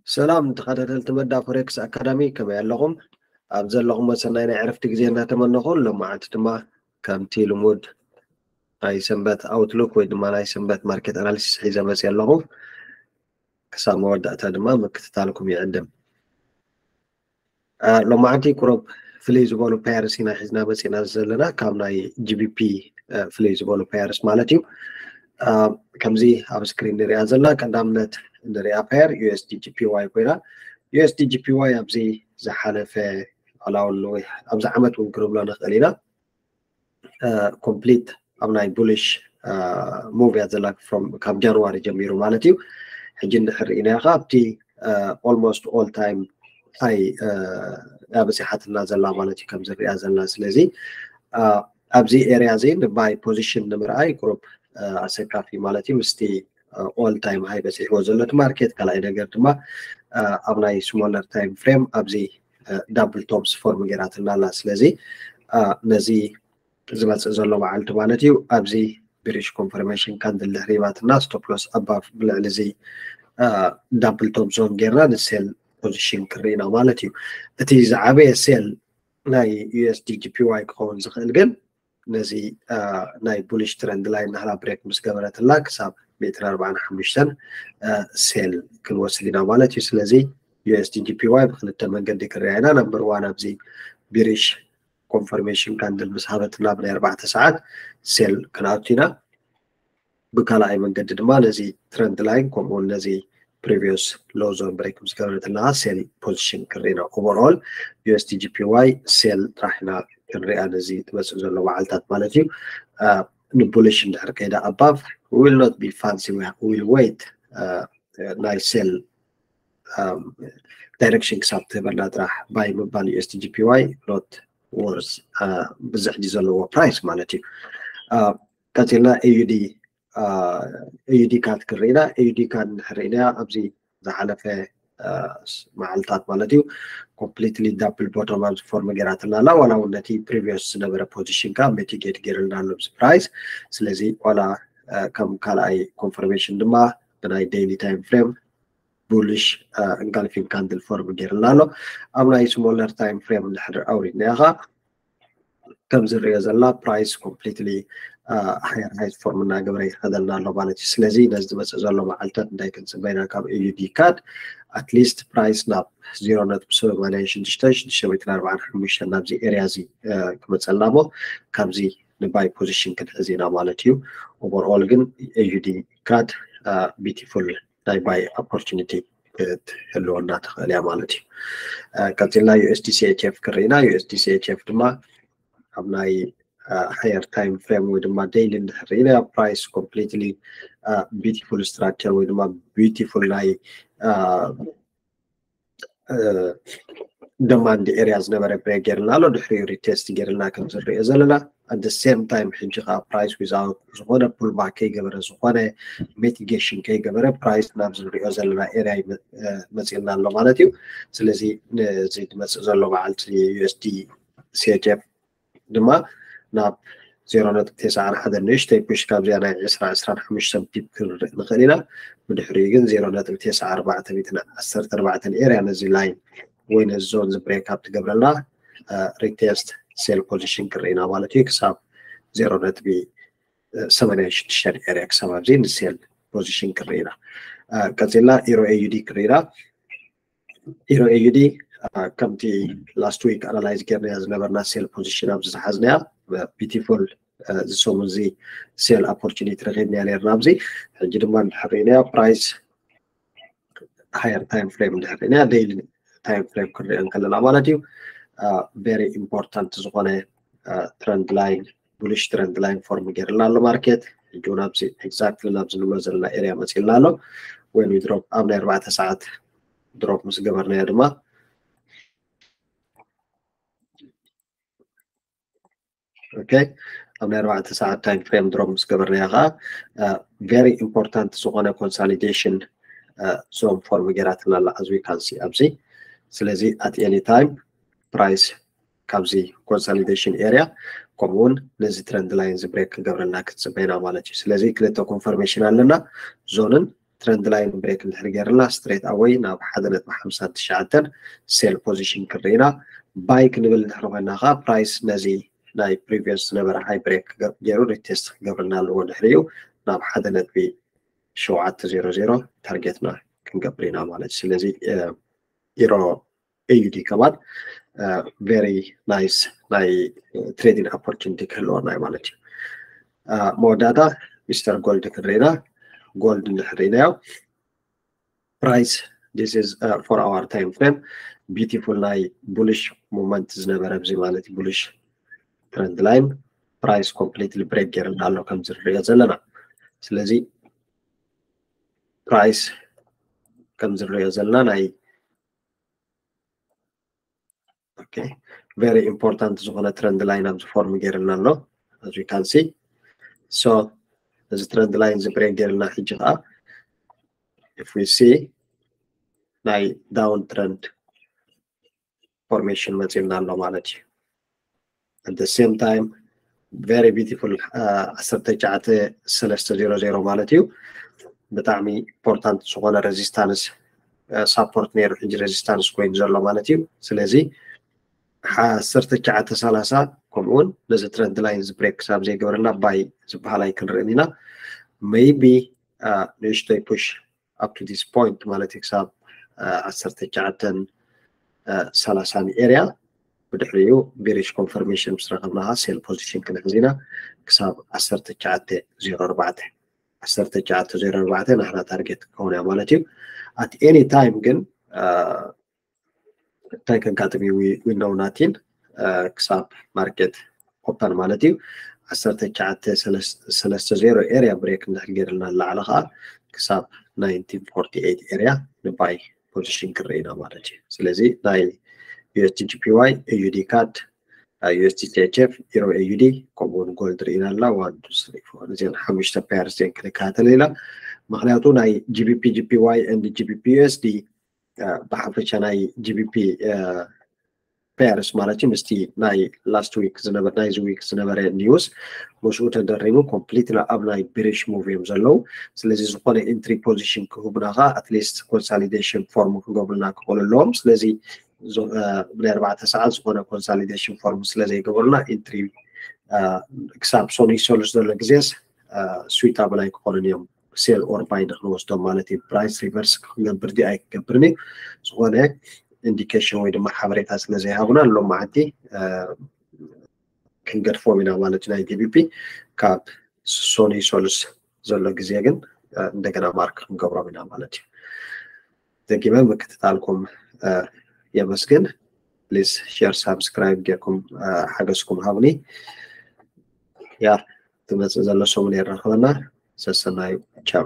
ሰላም ተኸታተልቲ መዳ ፎሬክስ ኣካዳሚ፣ ከመይ ኣለኹም? ኣብ ዘለኹም ሰናይ ናይ ዕረፍቲ ግዜ እናተመነኹ፣ ሎማዓንቲ ድማ ከምቲ ልሙድ ናይ ሰንበት ኣውትሉክ ወይ ድማ ናይ ሰንበት ማርኬት ኣናሊሲስ ሒዘ መፅየ ኣለኹ። ክሳብ መወዳእታ ድማ ምክትታልኩም ይዕድም። ሎማዓንቲ ቁሩብ ፍልይ ዝበሉ ፓየርስ ኢና ሒዝና መፂና ዘለና፣ ካብ ናይ ጂቢፒ ፍልይ ዝበሉ ፓየርስ ማለት እዩ። ከምዚ ኣብ ስክሪን ንሪኣ ዘለና ቀዳምነት ንሪኣ ፓየር ዩኤስዲ ጂፒዋይ ኮይና፣ ዩኤስዲ ጂፒዋይ ኣብዚ ዝሓለፈ ዕላውሉ ኣብዚ ዓመት እውን ክንብሎ ንኽእል ኢና። ኮምፕሊት ኣብ ናይ ቡሊሽ ሙቭ እያ ዘላ፣ ካብ ጃንዋሪ ጀሚሩ ማለት እዩ። ሕጂ እንድሕር ርኢናዮ ከ ኣብቲ ኦልሞስት ኦል ታይም ሃይ እያ በፂሓትና ዘላ ማለት እዩ፣ ከም ዝሪኣ ዘለና። ስለዚ ኣብዚ ኤርያ እዚ ንባይ ፖዚሽን ንምርኣይ ቁሩብ ኣሰካፊ ማለት እዩ። ምስቲ ኦል ታይም ሃይ በፂሕዎ ዘሎ እቲ ማርኬት፣ ካልኣይ ነገር ድማ ኣብ ናይ ስሞለር ታይም ፍሬም ኣብዚ ዳብል ቶፕስ ፎርም ገይራትና ኣላ። ስለዚ ነዚ ዝመፅእ ዘሎ መዓልቲ ማለት እዩ ኣብዚ ብሪሽ ኮንፈርሜሽን ካንድል ድሕሪ ሂባትና፣ ስቶፕ ሎስ ኣባቭ ብልዕሊ እዚ ዳብል ቶፕ ዞን ጌርና ንሴል ፖዚሽን ክርኢና ማለት እዩ። እቲ ዝዓበየ ሴል ናይ ዩኤስዲ ጂፒዋይ ክኸውን ዝኽእል ግን ነዚ ናይ ቡሊሽ ትረንድ ላይን ናህላ ብሬክ ምስ ገበረትላ ክሳብ ሚእትን ኣርባዓን ሓሙሽተን ሴል ክንወስድ ኢና ማለት እዩ። ስለዚ ዩኤስዲ ጂፒዋይ ብክልተ መንገዲ ክርያ ኢና። ነምበር ዋን ኣብዚ ብሪሽ ኮንፈርሜሽን ካንድል ምስ ሃበትና ብናይ ኣርባዕተ ሰዓት ሴል ክንኣቱ ኢና። ብካልኣይ መንገዲ ድማ ነዚ ትረንድ ላይን ከምኡውን ነዚ ፕሪቪየስ ሎ ዞን ብሬክ ምስ ገበረትና ሴል ፖዚሽን ክርኢ ኢና። ኦቨርኦል ዩኤስዲ ጂፒዋይ ሴል ጥራሕ ኢና ክንሪኣ ነዚ ትመፅእ ዘሎ መዓልታት ማለት እዩ። ንቡሊሽ እንድሕር ከይዳ ኣባቭ ዊል ኖት ቢ ፋንሲ፣ ዊል ዌይት ናይ ሴል ዳይሬክሽን ክሳብ ትህበና ጥራሕ ባይ ምባል ዩኤስዲ ጂፒዋይ ኖት ወርስ ብዚ ሕጂ ዘለዎ ፕራይስ ማለት እዩ። ቀፂልና ኤዩዲ ኤዩዲ ካድ ክንርኢና። ኤዩዲ ካድ እንድሕር ርኢና ኣብዚ ዝሓለፈ መዓልታት ማለት እዩ ኮምፕሊትሊ ዳብል ቦቶም ኣብዚ ፎርም ገይራትና ኣላ። ዋላ እውን ነቲ ፕሪቪየስ ዝነበረ ፖዚሽን ከዓ ሚቲጌት ገይርልና ኣሎ ኣብዚ ፕራይስ። ስለዚ ዋላ ከም ካልኣይ ኮንፈርሜሽን ድማ ብናይ ዴይሊ ታይም ፍሬም ቡሊሽ እንጋልፊንግ ካንድል ፎርም ገይርልና ኣሎ። ኣብ ናይ ስሞለር ታይም ፍሬም እንድሕር ኣውሪድናዮ ከዓ ከም ዝሪኦ ዘላ ፕራይስ ኮምፕሊትሊ ሃየር ሃይስ ፎርም እናገበረ ይኸደልና ኣሎ ማለት እዩ። ስለዚ ነዚ ዝመፅእ ዘሎ መዓልታት እንታይ ክንፅበይና ካብ ኤዩዲ ካድ? ኣትሊስት ፕራይስ ናብ ዜሮ ነጥቢ ሰማንያ ሽዱሽተ ሽዱሽተ ሚእትን ኣርባዓን ሓሙሽተን ናብዚ ኤርያ እዚ ክመፀልና እሞ ካብዚ ንባይ ፖዚሽን ክንሕዝ ኢና ማለት እዩ። ኦቨርኦል ግን ኤዩዲ ካድ ቢቲፉል ናይ ባይ ኦፖርቹኒቲ ክትህልወና ትኽእል እያ ማለት እዩ። ቀፂልና ዩኤስዲ ሲኤችኤፍ ክርኢና። ዩኤስዲ ሲኤችኤፍ ድማ ኣብ ናይ ሃየር ታይም ፍሬም ወይ ድማ ዴይሊ እንድሕር ርኢና ፕራይስ ኮምፕሊትሊ ቢቲፉል ስትራክቸር ወይ ድማ ቢቲፉል ናይ ደማንድ ኤርያ ዝነበረ ብሬክ ገይርና ኣሎ። ድሕሪኡ ሪቴስት ገይርና ከም ዝንሪኦ ዘለና ኣት ሴም ታይም ሕጂ ከዓ ፕራይስ ዊዛውት ዝኾነ ፑልባክ ከይገበረ ዝኾነ ሚቲጌሽን ከይገበረ ፕራይስ ናብ ዝንሪኦ ዘለና ኤርያ መፂእና ኣሎ ማለት እዩ። ስለዚ ነዚ ዝመፅእ ዘሎ መዓልቲ ዩኤስዲ ሲኤችኤፍ ድማ ናብ ዜሮ ነጥቢ ተስዓን ሓደ ንእሽተይ ፑሽ ካብዚኣ ናይ ዕስራ ዕስራን ሓሙሽተን ፒፕ ክንርኢ ንኽእል ኢና። ብድሕሪኡ ግን ዜሮ ነጥቢ ተስዓ ኣርባዕተ ሚእትን ዓሰርተ ኣርባዕተን ኤርያ ነዚ ላይን ወይ ነዚ ዞን ዝብሬክ ኣብ ትገብረልና ሪቴስት ሴል ፖዚሽን ክርኢና ማለት እዩ። ክሳብ ዜሮ ነጥቢ ሰማንያ ሽዱሽተ ኤርያ ክሳብ ኣብዚ ንሴል ፖዚሽን ክርኢና። ቀፂልና ኢሮ ኤዩዲ ክርኢና። ኢሮ ኤዩዲ ከምቲ ላስት ዊክ ኣናላይዝ ጌርናያ ዝነበርና ሴል ፖዚሽን ኣብዚ ዝሓዝናያ ቢቲፉል ዝሰሙን እዚ ሴል ኦፖርቹኒቲ ረኺብናያ ነርና። ኣብዚ ሕጂ ድማ እንድሕር ርኢናያ ፕራይስ ሃየር ታይም ፍሬም እንድሕር ርኢናያ ዴይሊ ታይም ፍሬም ክንሪኦ እንከለና ማለት እዩ ቬሪ ኢምፖርታንት ዝኾነ ትረንድ ላይን ቡሊሽ ትረንድ ላይን ፎርም ገይርልና ኣሎ ማርኬት። ሕጂ እውን ኣብዚ ኤግዛክትሊ ናብዚ ንብሎ ዘለና ኤርያ መፂእልና ኣሎ። ወይ ድሮፕ ኣብ ናይ ኣርባዕተ ሰዓት ድሮፕ ምስ ገበርናዮ ድማ ኦኬ ኣብ ናይ ኣርባዕተ ሰዓት ታይም ፍሬም ድሮፕ ምስ ገበርናዮ ከዓ ቬሪ ኢምፖርታንት ዝኾነ ኮንሳሊዴሽን ዞን ፎርም ገይራትና ኣላ ኣዝ ዊ ካን ሲ ኣብዚ። ስለዚ ኣት ኤኒ ታይም ፕራይስ ካብዚ ኮንሳሊዴሽን ኤርያ ከምኡ እውን ነዚ ትረንድ ላይን እዚ ብሬክ ክገብረልና ክትፅበይና ማለት እዩ። ስለዚ ክልተ ኮንፈርሜሽን ኣለና፣ ዞንን trend line break እንድሕር ገይርና straight away ናብ ሓደ ነጥቢ ሓምሳ ትሽዓተ sell position ክንርኢ ኢና። Buy ክንብል እንድሕር ኮይና ከዓ price ነዚ ናይ previous ዝነበረ high break ገይሩ retest ክገብርና ኣለዎ። ድሕሪኡ ናብ ሓደ ነጥቢ ሸውዓተ ዜሮ ዜሮ target ና ክንገብር ኢና ማለት እዩ። ስለዚ euro A U D ከማን very nice ናይ trading opportunity ክህልወና እዩ ማለት እዩ። መወዳእታ ሚስተር ጎልድ ክንርኢና። ጎልድ እንድሕር ርኢናዮ price this is for our time frame beautiful ናይ bullish moment ዝነበረ ኣብዚ ማለት እዩ። Bullish trend line price completely break ገይርና ኣሎ ከምዚ ንሪኦ ዘለና። ስለዚ price ከምዚ ንሪኦ ዘለና ናይ okay very important ዝኾነ trend line ኣብዚ form ገይርልና ኣሎ as we can see። So እዚ trend line እዚ break ገይርልና ሕጂ ከዓ if we see ናይ down trend formation መፂልና ኣሎ ማለት እዩ። At the same time very beautiful ዓሰርተ ትሽዓተ ሰለስተ ዜሮ ዜሮ ማለት እዩ። ብጣዕሚ important ዝኾነ resistance support ነይሩ ሕጂ resistance ኮይኑ ዘሎ ማለት እዩ። ስለዚ ዓሰርተ ትሽዓተ ሰላሳ ከምኡውን ነዚ trend line እዚ break ክሳብ ዘይገበረና buy ዝበሃል ኣይክንርእን ኢና። Maybe ንእሽተይ push up to this point ማለት እዩ ክሳብ ዓሰርተ ትሽዓተ ሰላሳ area ብድሕሪኡ bearish confirmation ምስ ረኸብና ከዓ sell position ክንሕዝ ኢና ክሳብ ዓሰርተ ትሽዓተ ዜሮ ኣርባዕተ ዓሰርተ ትሽዓተ ዜሮ ኣርባዕተ ናሕና target ክኸውን እያ ማለት እዩ። At any time ግን እንታይ ከጋጥም እዩ we know nothing ክሳብ market open ማለት እዩ። ዓሰርተ ትሽዓተ ሰለስተ ዜሮ area break እንድሕር ገይርልና ንላዕሊ ከዓ ክሳብ nineteen forty eight area ን buy position ክንርኢ ኢና ማለት እዩ። ስለዚ ናይ U S D G P Y A U D cad U S D C H F euro A U D ከምኡውን gold ርኢና ኣለና one two three four እዚን ሓሙሽተ pairs እዚን ክንከታተል ኢና። ምክንያቱ ናይ G B P G P Y and G B P U S D ብሓፈሻ ናይ G B P pairs ማለት እዩ ምስቲ ናይ last week ዝነበረ ናይዚ week ዝነበረ news ምስኡ ተደሪቡ completely ኣብ ናይ bearish move እዮም ዘለዉ። ስለዚ ዝኾነ entry position ክህቡና ከዓ at least consolidation form ክገብሩልና ክኽእሉ ኣለዎም። ስለዚ ብናይ ኣርባዕተ ሰዓት ዝኾነ consolidation form ስለ ዘይገበሩና entry ክሳብ ሰኑይ ሰሉስ ዘሎ ግዜስ suitable ኣይክኾኑን እዮም sell or buy ንክንወስዶም ማለት እዩ። Price reverse ክገብር ድዩ ኣይክገብርን እዩ ዝኾነ indication ወይ ድማ ሓበሬታ ስለ ዘይሃቡና ሎም መዓልቲ ክንገድፎም ኢና ማለት እዩ። ናይ G B P ካብ ሰኑይ ሰሉስ ዘሎ ግዜ ግን እንደገና mark ክንገብሮም ኢና ማለት እዩ። ደጊመ ምክትታልኩም የመስግን። Please share subscribe ጌርኩም ሓገዝኩም ሃቡኒ። ያ ትመፅእ ዘሎ ሰሙን የራኽበና። ሰሰናዩ። ቻው።